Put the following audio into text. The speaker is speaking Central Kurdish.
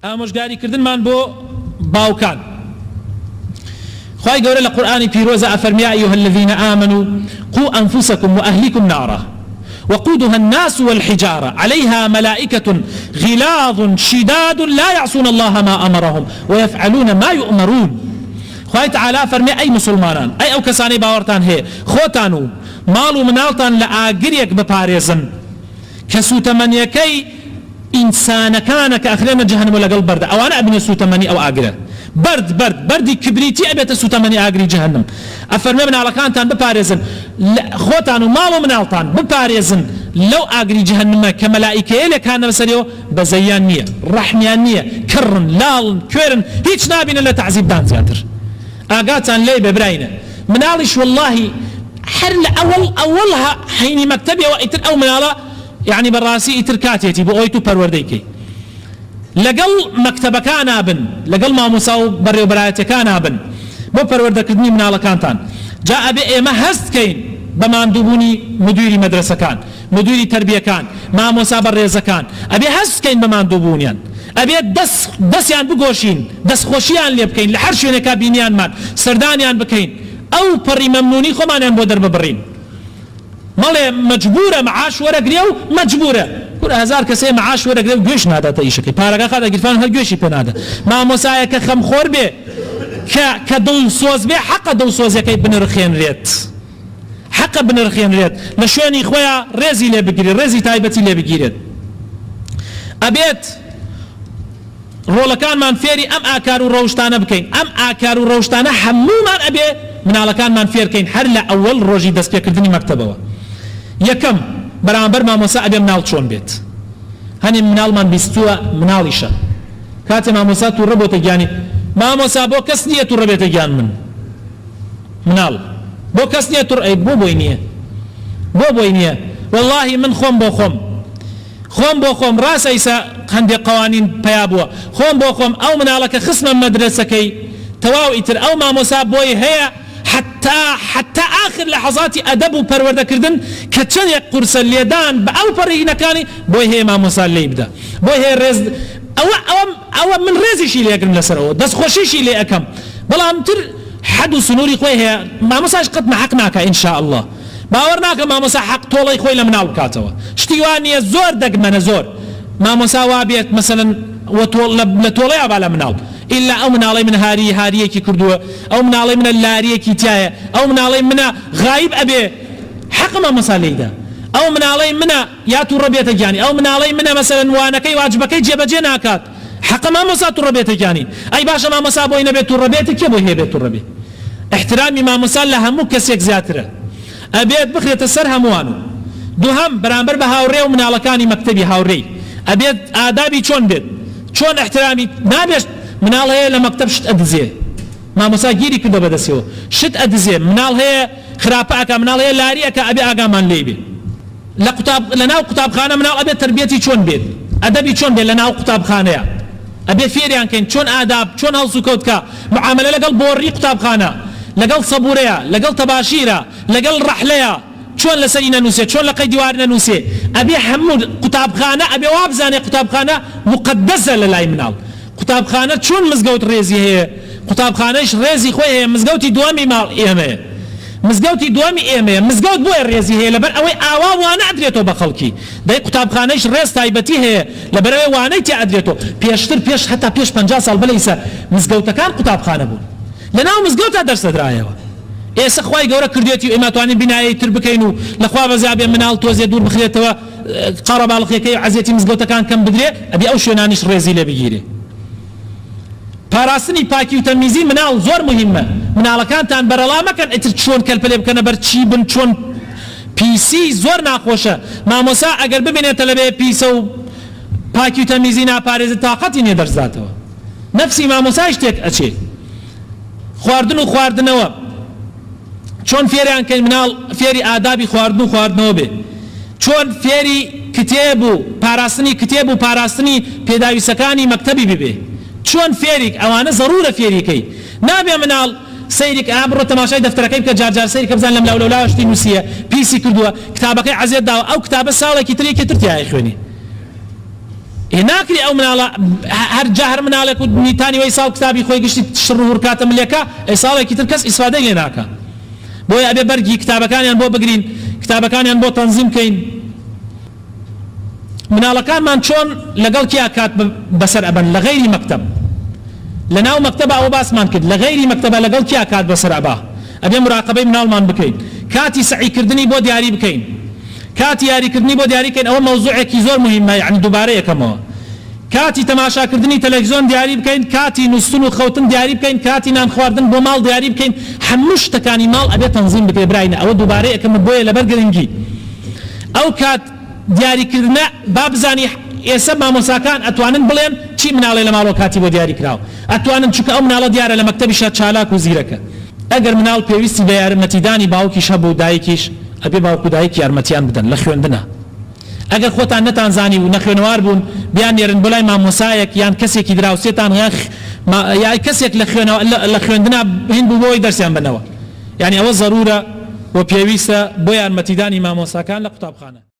ئامۆژگاری کردنمان بۆ باوکان. خوای گەورە لە قورئانی پیرۆزا ئەفەرمێ، یا ایها الذین آمنوا قوا انفسکم واهلیکم نارا وقودها الناس والحجارە علیها ملائکە غلاظ شداد لا یعصون اللە ما امرهم ویفعلون ما یؤمرون. خوای تعالی ئەفەرمێ، ئەی موسڵمانان، ئەی ئەو کەسانەی باوەڕتان هەیە، خۆتان و ماڵ و مناڵتان لە ئاگرێک بپارێزن کە سوتەمەنیەکەی ئینسانەکانە کە ئەخرێنە جەهەنمەوە لەگەڵ بەردە ئەوانە ئەبنە سوتەمەنی ئەو ئاگرە بەرد بەرد بەردی کبریتی ئەبێتە سوتەمەنی ئاگری جەهەنم ئەفەرمێ مناڵەکانتان بپارێزن لە خۆتان و ماڵ و مناڵتان بپارێزن لەو ئاگری جەهەنمە کە مەلائیکەیەلێک هانە سەریەوە بەزەییان نیە ڕەحمیان نیە کەڕن لاڵن کوێرن هیچ نابینن لە تەعزیب دان زیاتر ئاگاتان لێی بێ براینە مناڵیش وەڵاهی هەر لە ئەوەڵ ئەوەڵ هەینی مەکتەبیەوە ئیتر ئەو مناڵە یەعنی بەڕاستی ئیتر کاتێتی بۆ ئەوەی تو پەروەردەی کەی لەگەڵ مەکتەبەکانا بن لەگەڵ مامۆسا و بەڕێوبەرایەتیەکانا بن بۆ پەروەردەکردنی مناڵەکانتان جا ئەبێ ئێمە هەست کەین بە ماندووبوونی مدیری مەدرەسەکان مدیری تەربیەکان مامۆسا بەڕێزەکان ئەبێ هەست کەین بە ماندووبوونیان ئەبێ دەست دەستیان بگۆشین دەستخۆشیان لێ بکەین لە هەر شوێنێکا بینیانمان سەردانیان بکەین ئەو پەڕی مەمنونی خۆمانیان بۆ دەرببڕین. مەڵێ مەجبورە معاش وەرەگرێ و مەجبورە. کورە هەزار کەس هەیە معاش وەرەگرێ و گوێش ناداتە ئیشەکەی پارەکە خاتە گیرفان هەر گوێشی پێ نادا مامۆسایەک کە خەمخۆر بێ کە کە دڵسۆز بێ حەقە دڵسۆزیەکەی بنرخێنرێت حەقە بنرخێنرێت لە شوێنی خۆیا ڕێزی لێ بگیرێت ڕێزی تایبەتی لێ بگیرێت ئەبێت ڕۆڵەکانمان فێری ئەم ئاکار و ڕەوشتانە بکەین، ئەم ئاکار و ڕەوشتانە هەموومان ئەبێ مناڵەکانمان فێرکەین هەر لە ئەوەڵ ڕۆژی دەستپێکردنی مەکتەبەوە. یەکەم، بەرامبەر مامۆستا ئەبێ مناڵ چۆن بێت؟ هەنێ مناڵمان بیستووە مناڵیشە کاتێ مامۆستا توڕە بۆتە گیانی، مامۆستا بۆ کەس نییە توڕە بێتە گیان من، مناڵ بۆ کەس نییە توڕ ئەی بۆ بۆی نییە؟ بۆ بۆی نییە؟ وەڵاهی من خۆم بۆ خۆم. خۆم بۆ خۆم ڕاستە ئیسا هەندێک قوانین پەیا بووە خۆم بۆ خۆم ئەو مناڵە کە خستمە مەدرەسەکەی تەواو ئیتر ئەو مامۆسا بۆی هەیە حەتا حەتا ئاخر لەحەزاتی ئەدەب و پەروەردە کردن کە چەندێک قورسە لێدان بە ئەو پەڕینەکانی بۆی هەیە مامۆسا لێی بدا بۆی هەیە ڕێز ئەوە ئەوە ئەوە من ڕێزیشی لێ ئەگرم لەسەر ئەوە دەستخۆشیشی لێ ئەکەم بەڵام تر حەد و سنووری خۆی هەیە مامۆساش قەت ناحەق ناکا ان شاء اللە باوەڕ ناکەم مامۆسا حەق تۆڵەی خۆی لە مناڵ بکاتەوە شتی وا نیە زۆر دەگمەنە زۆر مامۆسا وا بێت مەسەلەن وە تۆڵ لە تۆڵەیا با لە مناڵ ئیلا ئەو مناڵەی من هاری هاریەکی کردووە ئەو مناڵەی منە لاریەکی تیایە ئەو مناڵەی منە غایب ئەبێ حەقە مامۆسا لێیدا ئەو مناڵەی منە یا توڕە بێتە گیانی ئەو مناڵەی منە مەسەلەن وانەکەی واجبەکەی جێبەجێ ناکات حەقە مامۆسا توڕە بێتە گیانی ئەی باشە مامۆسا بۆی نەبێت توڕە بێت کێ بۆی هەیە بێت توڕە بێ ئیحترامی مامۆستا لە هەموو کەسێک زیاترە ئەبێت بخرێتە سەر هەمووان و دووهەم بەرامبەر بە هاوڕێ و مناڵەکانی مەکتەبی هاوڕێی ئەبێت ئادابی چۆن بێت چۆن ئیحترامی نابێت مناڵ هەیە لە مەکتەب شت ئەدزێ مامۆستا گیری کردوە بەدەستیەوە شت ئەدزێ مناڵ هەیە خراپە ئەکا مناڵ هەیە لاری ئەکا ئەبێ ئاگامان لێی بێ لە قوتاب لە ناو قوتابخانە مناڵ ئەبێت تەربیەتی چۆن بێت ئەدەبی چۆن بێت لە ناو قوتابخانەیە ئەبێ فێریان کەین چۆن ئاداب چۆن هەڵسوکەوت کا معامەلە لەگەڵ بۆڕی قوتابخانە لەگەڵ سەبورەیا لەگەڵ تەباشیرا لەگەڵ ڕەحلەیا چۆن لەسەری نەنوسێ چۆن لەقەی دیوار نەنوسێ ئەبێ هەموو قوتابخانە ئەبێ وابزانێ قوتابخانە موقەدەسە لەلای مناڵ قوتابخانە چۆن مزگەوت ڕێزی هەیە قوتابخانەیش ڕێزی خۆی هەیە مزگەوتی دووەمی ماڵ ئێمەیە مزگەوتی دووەمی ئێمەیە مزگەوت بۆیە ڕێزی هەیە لەبەر ئەوەی ئاوا وانە ئەدرێتەوە بە خەڵکی دەی قوتابخانەیش ڕێز تایبەتی هەیە لەبەرئەوەی وانەی تیا ئەدرێتەوە پێشتر پێش هەتا پێش 50 ساڵ بەلە ئیسە مزگەوتەکان قوتابخانە بوون لەناو مزگەوتا دەرس دەدرایەوە ئێسە خوای گەورە کردوێتی و ئێمە توانین بینایەی تر بکەین و لەخوا بەزیا بێ مناڵ تۆزێ دوور بخرێتەوە قەڕەباڵخیەکەی و عەزێتی مزگەوتەکان کەم بدرێ ئەبێ ئەو شوێنانیش ڕێزی لێ بگیرێ. پاراستنی پاکی و تەمیزی مناڵ زۆر موهیمە مناڵەکانتان بەرەڵا مەکەن ئیتر چۆن کەلپەلێ بکەنە بەر چی بن چۆن پیسی زۆر ناخۆشە مامۆسا ئەگەر ببینێ تەلەبەیە پیسە و پاکی و تەمیزی ناپارێزێ تاقەتی نیە دەرس داتەوە نەفسی مامۆسایش تێک ئەچێ خواردن و خواردنەوە چۆن فێریان کەین مناڵ فێری ئادابی خواردن و خواردنەوە بێ؟ چۆن فێری کتێب و پاراستنی کتێب و پاراستنی پێداویستەکانی مەکتەبی ببێ؟ چۆن فێریک ئەوانە زەرورە فێری کەی نابێ مناڵ سەیری کە ئا بڕۆ تەماشای دەفتەرەکەی بکە جار جار سەیری کە بزان لەملاو لەولاوە شتی نوسیە پیسی کردووە کتابەکەی عەزێت داوە ئەو کتابە ساڵێکی تر یەکێ تر تیا ئەیخوێنێ. ئێ ناکرێ ئەو مناڵە هەر جا هەر مناڵێک و تا نیوەی ساڵ کتابی خۆی گشتی شڕ و هوڕکاتە ملێکا ئێ ساڵێکی تر کەس ئیسفادەی لێ ناکا بۆیە ئەبێ بەرگی کتابەکانیان بۆ بگرین کتابەکانیان بۆ تەنزیم کەین مناڵەکانمان چۆن لەگەڵ کیا کات بەسەر ئەبەن لە غەیری مەکتەب لە ناو مەکتەبا ئەوە باسمان کرد لە غەیری مەکتەبا لەگەڵ کیا کات بەسەر ئەبا ئەبێ مراقەبەی مناڵمان بکەین کاتی سەعی کردنی بۆ دیاری بکەین کاتی یاری کردنی بۆ دیاری کەین ئەوە مەوزوعێکی زۆر موهیمە یەعنی دووبارە یەکەمەوە کاتی تەماشا کردنی تەلەفزیۆن دیاری بکەین کاتی نوستن و خەوتن دیاری بکەین کاتی نان خواردن بۆ ماڵ دیاری بکەین هەموو شتەکانی ماڵ ئەبێ تەنزیم بکرێ براینە ئەوە دووبارە یەکەمە بۆیە لەبەر گرنگی ئەو کات دیاری کردنە با بزانی ئێسە مامۆساکان ئەتوانن بڵێن چی مناڵێ لە ماڵەوە کاتی بۆ دیاری کراوە ئەتوانن چونکە ئەو مناڵە دیارە لە مەکتەبیشا چالاک و زیرەکە ئەگەر مناڵ پێویستی بە یارمەتیدانی باوکیش هەبوو دایکیش ئەبێ باوک و دایک یارمەتیان بدەن لە خوێندنا ئەگەر خۆتان نەتانزانی و نەخوێنەوار بوون بیاننێرن بۆ لای مامۆسایەک یان کەسێکی دراوسێتان یا کەسێک لە خوێنەوە لە خوێندنا هین بوو بۆی دەرسیان بەنەوە یانی ئەوە زەرورە و پێویستە بۆ یارمەتیدانی مامۆساکان لە قوتابخانە.